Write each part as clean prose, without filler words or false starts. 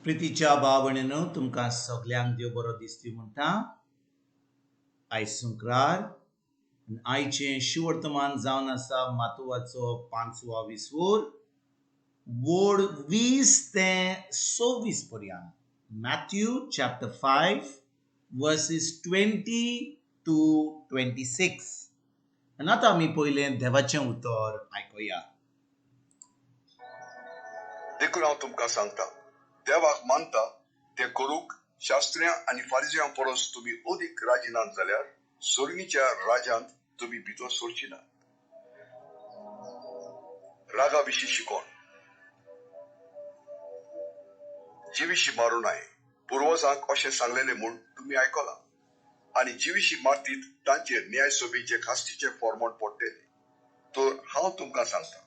प्रितीच्या भाव तुमकां सगल्यांक देव बरो दिसती म्हणटा. आयज शुक्रार, आयचें शिवर्तमान जावन आसा मातुवाचो 5वो विसवूर, वोड 20 ते 26 पर्यंत. Matthew chapter 5 verses 20 to 26. आनी आतां आमी पयलें देवाचें उतर आयकुया. देखून हांव तुमकां सांगता, देवाक मानता ते करूंक शास्त्र्यां आनी फारिज्यां परस तुमी अदीक राजी नात जाल्यार सोर्गीच्या राज्यांत तुमी भितर सरची नात. रागा विशीं शिकोण. जिविशी मारूं नाय पुर्वजांक अशें सांगलेलें म्हूण तुमी आयकलां, आनी जिविशी मारतीत तांचेर न्याय सभेचे खास्तीचें फॉर्मोण पडटलें. तर हांव तुमकां सांगता,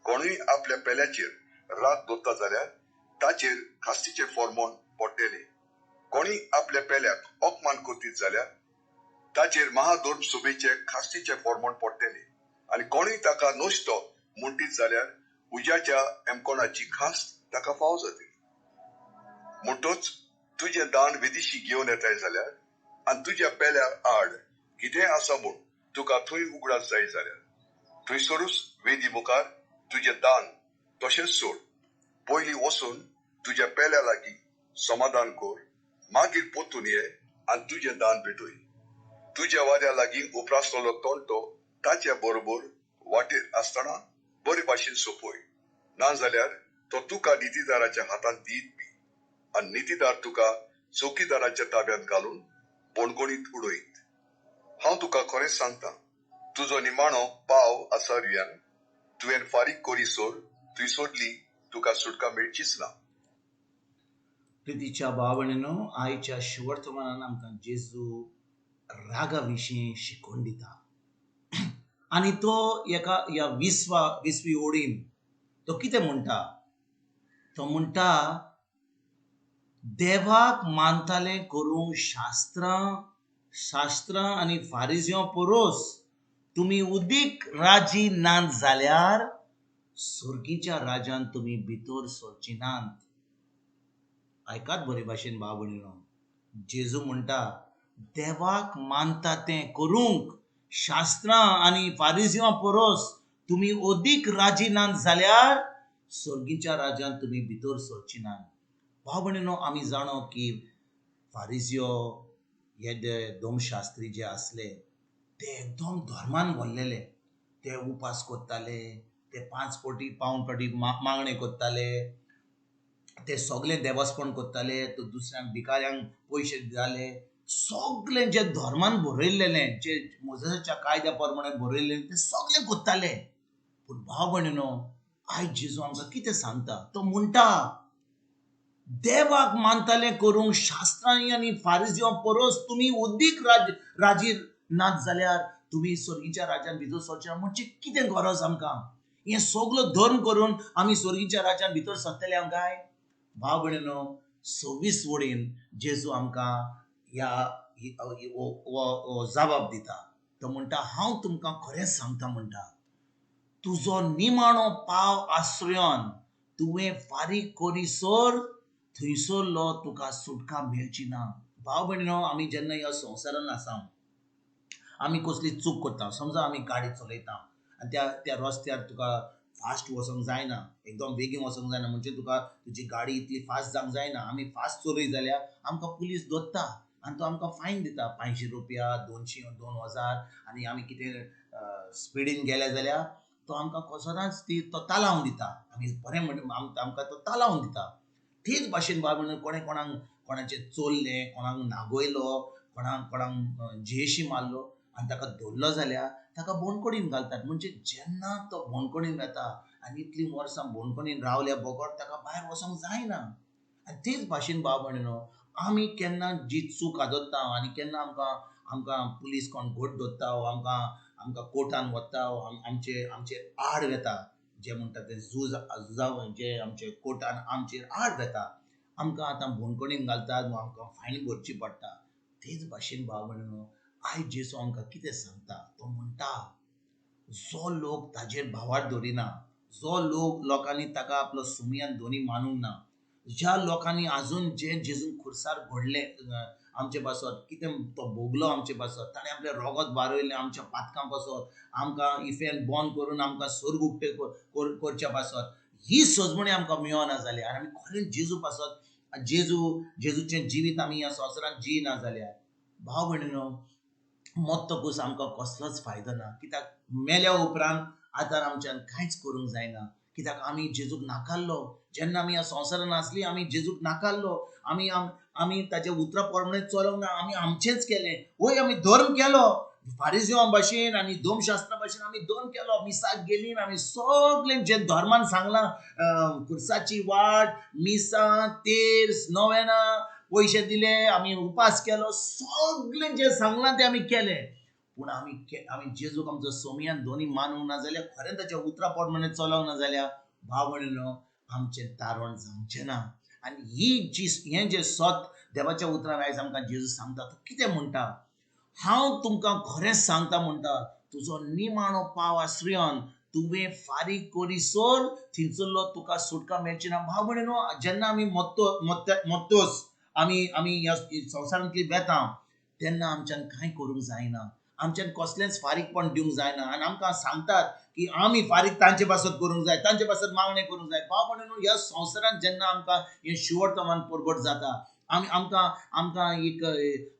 कोणूय आपल्या पेल्याचेर राग दवरता जाल्यार ताचेर खास्तीचें फॉर्मोण पडटलें. कोणूय आपल्या पेल्याक अपमान करतीत जाल्यार ताचेर महाधर्म सभेचे खास्तीचें फॉर्मोण पडटलें. आनी कोणूय ताका नश्टो म्हणटीत जाल्यार उज्याच्या एमकोणाची खास्त ताका फावो जातली. म्हणटच तुजें दान वेदिशी घेवन येताय जाल्यार आनी तुज्या पेल्या आड कितेंय आसा म्हूण तुका थंय उगडास जाय जाल्यार थंयसरूच वेदी मुखार तुजें दान तशेंच सोड. पयलीं वचून तुज्या पेल्या लागीं समाधान कर, मागीर परतून ये आनी तुजें दान भेटय. तुज्या वाद्या लागीं उप्रासलेलो तंटो ताचे बरोबर वाटेर आसतना बरे भाशेन सोंपय, नाजाल्यार तो तुका नितीदाराच्या हातांत दीत बी आनी नितीदार तुका चौकीदाराच्या ताब्यांत घालून बणगणीत उडयत. हांव तुका खरेंच सांगता, तुजो निमाणो पाव आसा रियान तुवें फारीक करीसर थंय सोडली तुका सुटका मेळचीच ना. प्रितीच्या भावणेनो, आयच्या शिवर्तमानान आमकां जेजू रागा विशीं शिकोवन दिता. आनी तो एका ह्या विसवी ओडीन तो कितें म्हणटा, तो म्हणटा देवाक मानताले करूंक शास्त्रां आनी फारिज्यो परोस तुमी उदीक राजी नात जाल्यार सोर्गीच्या राज्यांत तुमी भितर सरची नात. आयकात बरे भाशेन भाव भयणीनो, जेजू म्हणटा देवाक मानता तें करूंक शास्त्रां आनी फारिज्यां परोस तुमी अदीक राजी नात जाल्यार सोर्गीच्या राज्यांत तुमी भितर सरची नात. भाव भयणीनो, आमी जाणो की फारिज्यो हे धर्मशास्त्री जे आसले ते एकदम धर्मान भरलेले. ते उपास करताले, ते 5 पटी 5 पटी मागणें करताले, ते सगळें देवस्पण करताले, तो दुसऱ्यांक भिकाऱ्यांक पयशे दिताले. सगळें जे धर्मान बरयल्लेलें, जे मोजेसाच्या कायद्या प्रमाणे बरयल्लें तें सगळें करताले. पूण भाव भयणीनो, आयज जेजू आमकां कितें सांगता, तो म्हणटा देवाक मानताले करूंक शास्त्रां आनी फारिज्यां परोस तुमी अदीक राजी नात जाल्यार तुमी सोर्गीच्या राज्यांत भितर सरचे ना. म्हणजे कितें गरज आमकां हें सगलो धर्म करून आमी सोर्गीच्या राज्यांत भितर सरतले आमकां? भाव भयणीनो, 26 वडीन जेजू आमकां ह्या जबाब दिता. तो म्हणटा हांव तुमकां खरेंच सांगता, म्हणटा तुजो निमाणो पाव आश्रयान तुवें फारीक करीसर थंयसरलो तुका सुटका मेळची ना. भाव भयणीनो, आमी जेन्ना ह्या संवसारान आसा आमी कसली चूक करता, समजा आमी गाडी चलयता आनी त्या रस्त्यार तुका फास्ट वचोंक जायना, एकदम बेगीन वचोंक जायना, म्हणजे तुका तुजी गाडी इतली फास्ट जावंक जायना. आमी फास्ट चलयत जाल्यार आमकां पुलीस धरता आनी तो आमकां फायन दिता, 500 रुपया, 200, 2000. आनी आमी कितें स्पिडीन गेले जाल्यार तो आमकां सदांच ती तो तालावन दिता. आमी बरें म्हण आमकां तो तालावन दिता. तेच भाशेन बाबा म्हणून कोणें कोणाक कोणाचें चोरलें, कोणाक नागयलो, कोणाक कोणाक जेशी मारलो आनी ताका धरलो जाल्यार ताका बोणकोणीन घालतात. म्हणजे जेन्ना तो बोणकोणीन वेता आनी इतलीं वर्सां बोणकोणीन रावल्या बगर ताका भायर वचोंक जायना. आनी तेच भाशेन बाबा म्हणून आमी केन्ना जी चूक आदरता आनी केन्ना आमकां आमकां पुलीस कोण घट धरता वो आमकां आमकां कोर्टान वता वो आमचे आमचेर आड वेता, जे म्हणटा ते झूज जावं जे आमचे कोर्टान आमचेर आड वेता, आमकां आतां बोणकोणीन घालतात वो आमकां फायन भरची पडटा. तेच भाशेन बाबा म्हणून आयज जेजू आमकां कितें सांगता, तो म्हणटा जो लोक ताजेर भावार्थ दवरिना, जो लोक लोकांनी ताका आपलो सुमयान दोनी मानूंक ना, ज्या लोकांनी आजून जे जेजून खुर्सार घडलें आमचे पासत, कितें तो भोगलो आमचे पासत, ताणें आपलें रोगत बारयलें आमच्या पातकां पासत, आमकां इफेन बंद करून आमकां स्वर्ग उक्ते करच्या पासत, ही सजमणी आमकां मेळना जाली आनी आमी खरेंच जेजू पासत जेजूचें जिवीत आमी ह्या संवसारांत जियना जाल्यार भाव भयणीनो मत्तकूच आमकां कसलोच फायदो ना. कित्याक मेल्या उपरांत आतां आमच्यान कांयच करूंक जायना. कित्याक आमी जेजूक नाकारलो. जेन्ना आमी ह्या संवसारान आसली आमी जेजूक नाकारलो, आमी आमी ताच्या उतरा प्रमाणे चलोंक ना, आमी आमचेंच केलें. वय आमी धर्म केलो फारिजिवां भाशेन आनी धर्मशास्त्रा भाशेन आमी धर्म केलो, मिसाक गेली आमी सगळें जें धर्मान सांगलां, खुर्साची वाट, मिसां, तेर्स, नवेनां, पयशे दिले, आमी उपास केलो, सगळें जें सांगलां तें आमी केलें. पूण आमी आमी जेजूक आमचो सोमयान दोनी मानूंक ना जाल्यार, खरें ताच्या उतरा प्रमाणे चलोंक ना जाल्यार भाव भयणीनो आमचें तारण जावचें ना. आनी ही जी हें जें सत देवाच्या उतरान आयज आमकां जेजू सांगता, तो कितें म्हणटा, हांव तुमकां खरेंच सांगता म्हणटा, तुजो निमाणो पाव आश्रयन तुवें फारीक करीसर थिंचरलो तुका सुटका मेळची ना. भाव भयणीनो जेन्ना आमी मत्तोच आमी आमी ह्या संवसारांतली वेता तेन्ना आमच्यान कांय करूंक जायना, आमच्यान कसलेंच फारीकपण दिवंक जायना. आनी आमकां सांगतात की आमी फारीक तांचे पासत करूंक जाय, तांचे पासत मागणें करूंक जाय. भाव भयणीनो ह्या संवसारांत जेन्ना आमकां हें शिवडतमान परगट जाता, आमी आमकां आमकां एक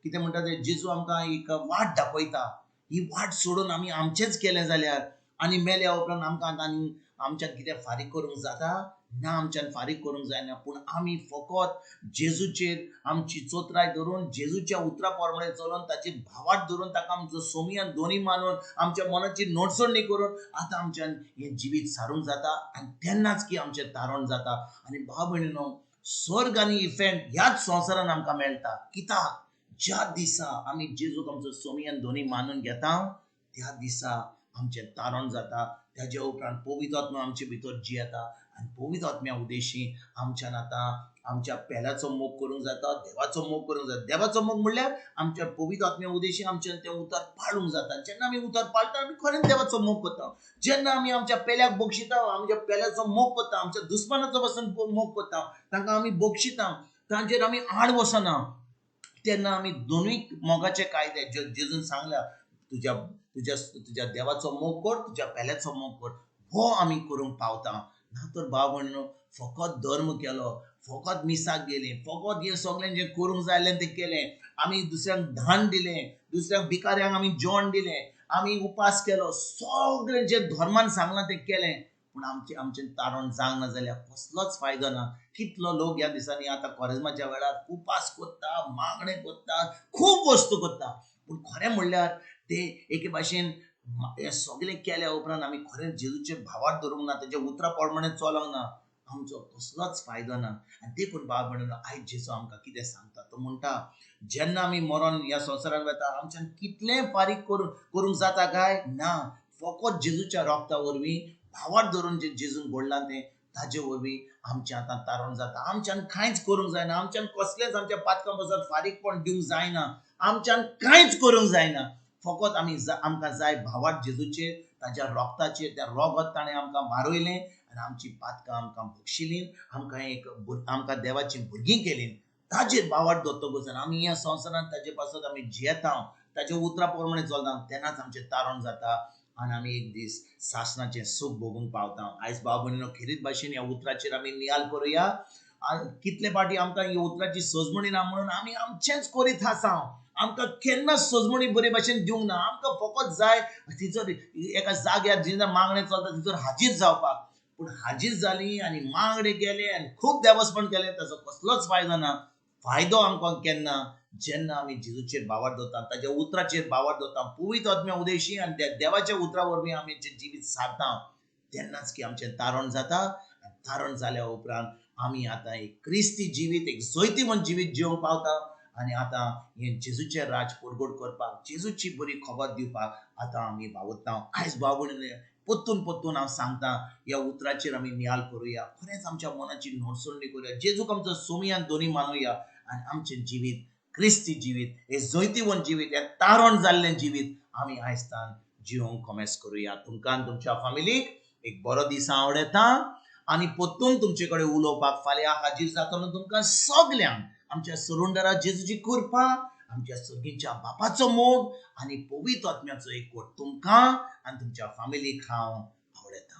कितें म्हणटा तें जेजू आमकां एक वाट दाखयता. ही वाट सोडून आमी आमचेंच केलें जाल्यार आनी मेल्या उपरांत आमकां आनी आमच्यान कितें फारीक करूंक जाता ना, आमच्यान फारीक करूंक जायना. पूण आमी फकत जेजूचेर आमची चोत्राय धरून, जेजूच्या उतरा प्रमाणे चलोवन, ताची भावाट धरून, ताका आमचो सोमयान दोनी मानून, आमच्या मनाची नोटसणी करून आतां आमच्यान हें जिवीत सारूंक जाता आनी तेन्नाच की आमचें तारण जाता. आनी भाव भयणीनो स्वर्ग आनी इफेंट ह्याच संवसारान आमकां मेळटा. कित्याक ज्या दिसा आमी जेजूक आमचो सोमयान दोनी मानून घेता त्या दिसा आमचें तारण जाता. ताज्या उपरांत पवित्र आत्मा आमचे भितर जियेता आनी पवित्र आत्म्या उदेशी आमच्यान आतां आमच्या पेल्याचो मोग करूंक जाता, देवाचो मोग करूंक जाता. देवाचो मोग म्हणल्यार आमच्या पवित्र आत्म्या उदेशी आमच्यान तें उतर पाळूंक जाता. जेन्ना आमी उतर पाळटा आमी खरेंच देवाचो मोग करता. जेन्ना आमी आमच्या पेल्याक बक्षिता, आमच्या पेल्याचो मोग करता, आमच्या दुस्मानाचो पासून मोग करता, तांकां आमी बक्षिता, तांचेर आमी आड वचना, तेन्ना आमी दोनूय मोगाचे कायदे जेजून सांगल्या, तुज्या तुज्या तुज्या देवाचो मोग कर, तुज्या पेल्याचो मोग कर, हो आमी करूंक पावता. ना तर भाव भयणीनो फकत धर्म केलो, फकत मिसाक गेली, फकत हें सगळें जें करूंक जाय आसलें तें केलें, आमी दुसऱ्यांक धान दिलें, दुसऱ्यांक भिकाऱ्यांक आमी जेवण दिलें, आमी उपास केलो, सगळें जें धर्मान सांगलां तें केलें, पूण आमचें आमचें तारण जावंक ना जाल्यार कसलोच फायदो ना. कितलो लोक ह्या दिसांनी आतां कोरेज्माच्या वेळार उपास करता, मागणें करता, खूब वस्तू करता, पूण खरें म्हणल्यार ते एके भाशेन हें सगळें केल्या उपरांत आमी खरेंच जेजूचेर भावार्थ धरूंक ना, तेच्या उतरा प्रमाणे चलोंक ना, आमचो कसलोच फायदो ना. आनी देखून भाव भयणीनो आयज जेजू आमकां कितें सांगता, तो म्हणटा जेन्ना आमी मरोन ह्या संवसारांत वता आमच्यान कितलें फारीक करूंक जाता काय ना, फकत जेजूच्या रोगता वरवीं भावार्थ धरून जें जेजून घडलां तें ताजे वरवीं आमचें आतां तारण जाता. आमच्यान कांयच करूंक जायना, आमच्यान कसलेंच आमच्या पातकां पासत फारीकपण दिवंक जायना, आमच्यान कांयच करूंक जायना, फकत आमी आमकां जाय भावार्थ जेजूचेर, ताज्या रोगताचेर, त्या रोगत ताणें आमकां बारयलें आनी आमची पातकां आमकां बक्षिलीं, आमकां एक आमकां देवाचीं भुरगीं केलीं. ताजेर भावार्थ दवरतकूच आमी ह्या संवसारांत ताजे पासत आमी जियेता, ताच्या उतरा प्रमाणे चलता, तेन्नाच आमचें तारण जाता आनी आमी एक दीस सासणाचें सूख भोगूंक पावता. आयज भाव भयणीनो खेरीत भाशेन ह्या उतराचेर आमी नियाल करुया. कितले फावटी आमकां ह्या उतराची सजमणी ना म्हणून आमी आमचेंच करीत आसा, आमकां केन्ना सजमणी बरे भाशेन दिवंक ना. आमकां फकत जाय तिचो एका जाग्यार जेन्ना मागणें चलता तिचोर हाजीर जावपाक, पूण हाजीर जाली आनी मागणें केलें आनी खूब देवस्पण केलें, ताचो कसलोच फायदो ना. फायदो आमकां केन्ना, जेन्ना आमी जेजूचेर भावार्थ दवरता, ताच्या उतराचेर भावार्थ दवरता, पवित्र आत्म्या उदेशी आनी त्या देवाच्या उतरा वरवीं आमी जें जिवीत सारता, तेन्नाच की आमचें तारण जाता. आनी तारण जाल्या उपरांत आमी आतां एक क्रिस्ती जिवीत, एक जैतिवंत जिवीत जिवंक पावता आनी आतां हें जेजूचें राज परगट करपाक, जेजूची बरी खबर दिवपाक आतां आमी वावुरता. आयज भाव भयणीनो परतून परतून हांव सांगता, ह्या उतराचेर आमी नियाल करुया, खरेंच आमच्या मनाची नोटसणी करुया, जेजूक आमचो सोमयान दोनी मानुया आनी आमचें जिवीत क्रिस्ती जिवीत, हें जैतिवंत जिवीत, हें तारण जाल्लें जिवीत आमी आयज तान जिवंक कोमेस करुया. तुमकां तुमच्या फामिलीक एक बरो दीस आवडटा. आनी परतून तुमचे कडेन उलोवपाक फाल्यां हाजीर जातलो. तुमकां सगल्यांक आमच्या सरुंडरा जेजूची कृपा, आमच्या सर्गीच्या बापाचो मोग आनी पवित्र आत्म्याचो एकवट तुमकां आनी तुमच्या फामिलीक हांव आवडटा.